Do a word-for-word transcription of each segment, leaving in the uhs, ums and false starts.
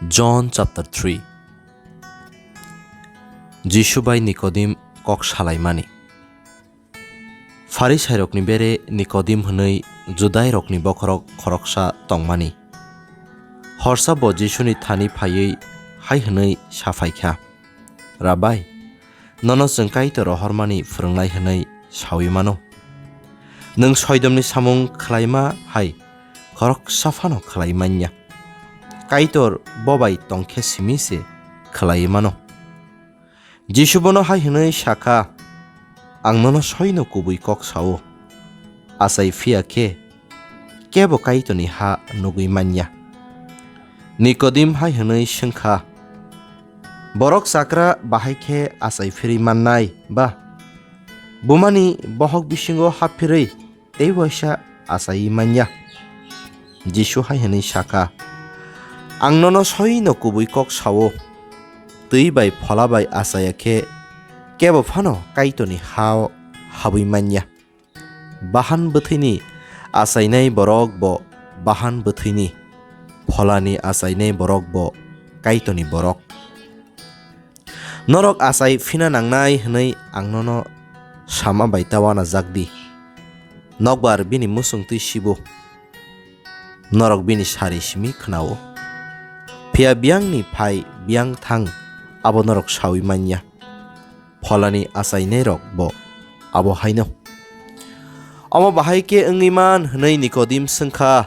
John chapter three. Jisu bai Nikodim kok salaimani. Pharisairokni bere Nikodim hwnwi Judairokni bokhorok khoroksa tongmani. Horsa bo Jisuni thani phaiwi hai hwnwi sa phai kha, "Rabai, nono chwng Kaitor rohormani phwrwngnai hwnwi saui mano. Nwng soidomni samung khlaima hai khoroksa phano khlai man ya. Kaitor bo bai tong khe simi se khlaiwi mano." Jisu bono hai hwnwi sa kha, "Ang nono soino kubui kok sa-o, achai phiya khe kebo Kaitorni ha nugwi man ya." Nikodim hai hwnwi swng kha, "Borok chakra bahai khe achai phirwi mannai ba? Bumani bohok bisingo hap phirwi tei waisa achaiwi man ya?" Jisu hai hwnwi sa kha, "Ang nono soino kubui kok sa-o, twi bai phola bai achaiya khe kebo phano Kaitorni ha-o habwi man ya. Bahan bwthwini achainai borok bo bahan bwthwini, pholani achainai borok bo Kaitorni borok. Norok achai phina nangnai hwnwi ang nono sama bai ta uanajak di. Nokbar bini muchung twi sibo, norok bini sari simi khna-o. Phiya biyangni phai biyang thang abo norok saui man ya. Pholani achainairok bo abo haino." "Omo bahai khe wngwi man?" hwnwi Nikodim swng kha.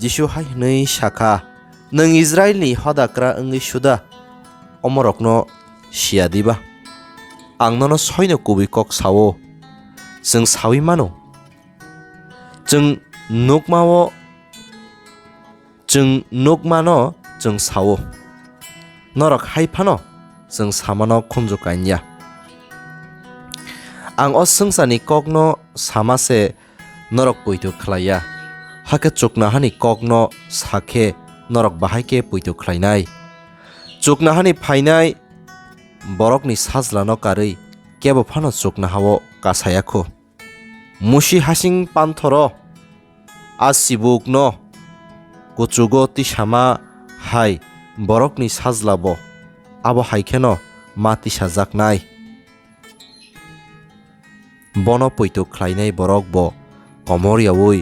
Jisu hai hwnwi sa kha, "Nwng Israilni hodakra wngwi suda omorokno siya diba? Ang nono soino kubui kok sa-o, chwng saui mano. Chwng nukma-o, chwng nukmano chwng sa-o. Norok hai phano chwng samano khunju kain ya. Ang o swngcharni kokno sama se norok poito khlai ya. Hakhe chuknohani kokno sa khe norok bahai khe poito khlainai. Chuknohani phainai borokni sajlano karwi kebo phano chuknoha-o kasaya kho. Musi hasing panthoro a chibukno kuchugo tisama hai borokni sajlabo abo hai kheno ma tisajaknai. Bono poito khlainai borok bo komor yaui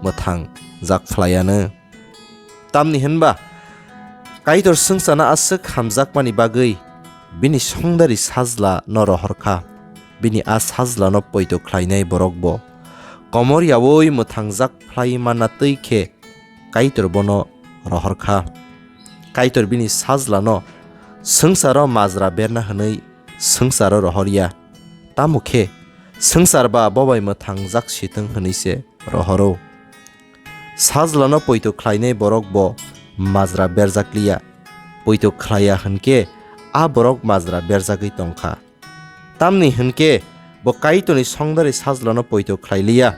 mwthang jak phlaiano. Tamni hwnba Kaitor swngcharno aswk hamjakmani bagwi bini songdari sajlano rohor kha. Bini a sajlano poito khlainai borok bo komor yaui mwthang jak phlai manna twi khe Kaitor bono rohor kha. Kaitor bini sajlano swngcharo majra berna hwnwi swngcharo rohor ya, tamo khe swngchar ba bo bai mwthang jak si thung hwnwi se rohoro. Sajlano poito khlainai borok bo majra berjak liya, poito khlaiya hwn khe a borok majra berjagwi tong kha. Tamni hwn khe bo Kaitorni songdari sajlano poito khlai liya.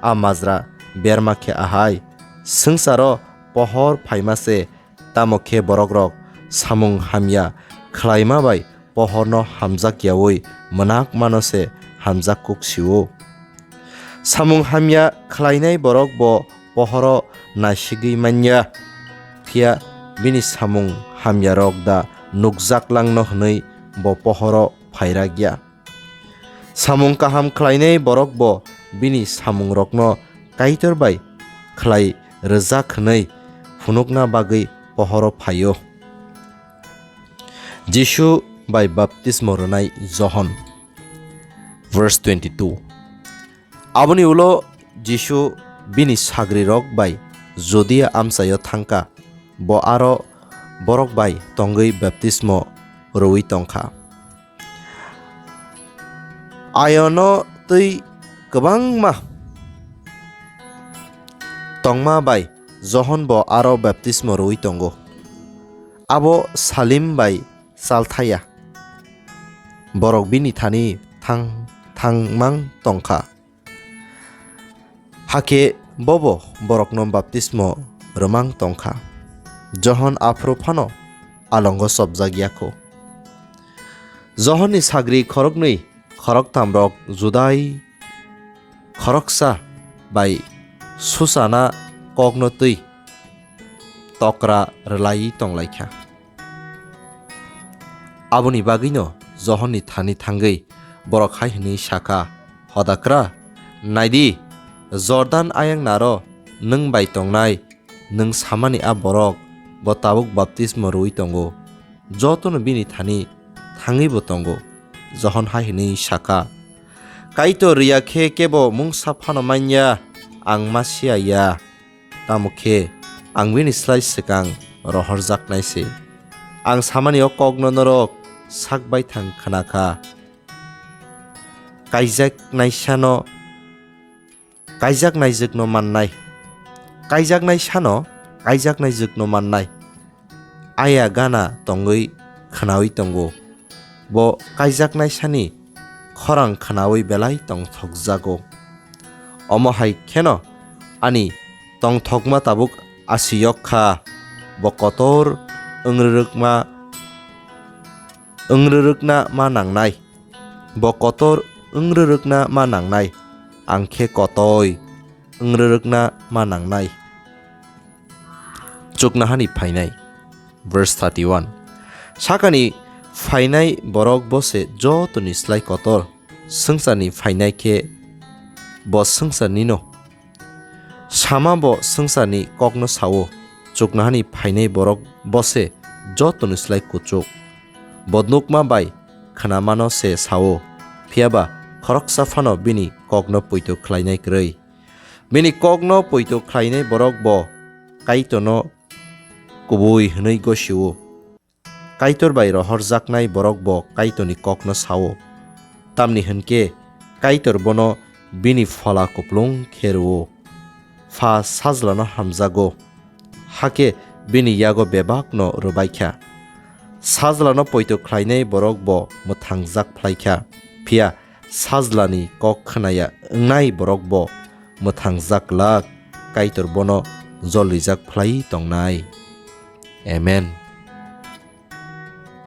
A majra berma khe ahai, swngcharo pohor phaima se, tamo khe borokrok samung hamya khlaima bai pohorno hamjak yaui mwnakmano se hamjak kuk si-o. Samung hamya khlainai borok bo pohoro naisigwi man ya, phiya bini samung hamyarok da nukjak langno hwnwi bo pohoro phairak ya. Samung kaham khlainai borok bo bini samungrokno Kaitor bai khlai rwjak hwnwi phunukna bagwi pohoro phai-o. Jisu bai baptismo rwnai Johon. Verse twenty-two. Aboni ulo Jisu bini sagrirok bai Judia amchaio thangkha, bo aro borok bai tongwi baptismo rwui tongkha. Aiono twi kwbangma tongma bai Johon bo aro baptismo rwui tongo. Abo Salim bai Chalthaya borok bini thani thang-, thangmang tongkha. Hakhe bobo borokno baptismo rwmang tongkha. Johon aphuru phano alongo chopjak ya kho. Johonni sagri khoroknwi khoroktamrok Judai khoroksa bai suchana kokno twi tokra rwlaiwi tonglaikha. Aboni bagwino Johonni thani thangwi borok hai hwnwi sakha, "Hodakra, naidi, Jordan ayang naro nwng bai tongnai nwng samani a borok bo tabuk baptismo rwui tongo, jotono bini thani thangwibo tongo." Johon hai hwnwi sakha, "Kaitor rwya khe kebo mungsa phano manya, ang ma siya ya. Tamo khe ang bini slai swkang rohorjaknai se. Ang samani o kokno norok sak baithang khna kha. Kaijaknaisano, kaijaknaijwkno mannai. Kaijaknaisano, kaijaknaijwkno mannai. Aya gana tongwi khnaui tongo. Bo kaijaknaisani khorang khnaui belai tongthokjago. Omo hai kheno ani tongthokma tabuk asiyok kha, bo kotor wngrwrwkma, wngrwrwkna ma nangnai. Bo kotor wngrwrwkna ma nangnai, ang khe kotoi wngrwrwkna ma nangnai." Chuknohani phainai. Verse thirty-one. Sakani phainai borok bo se jotoni slai kotor, swngcharni phainai khe bo swngcharnino. Sama bo swngcharni kokno sao, chuknohani phainai borok bo se jotoni slai kuchuk. Bo nukma bai khnamano se sao, phiyaba khoroksa phano bini kokno poito khlainai kwrwi. Bini kokno poito khlainai borok bo Kaitorno kubui hwnwi gosio. Kaitor bai rohorjaknai borok bo Kaitorni kokno sao, tamni hwn khe Kaitor bono bini phola kupulung khe rwo. Pha Sajlano hamjago, hakhe bini yago bebakno rwbaikha. Sajlano poito khlainai borok bo mwthangjak phlaikha, phiya Sajlani kok khnaya wngnai borok bo mwthangjak glak, Kaitor bono jolijak phlaiwi tongnai. Amen.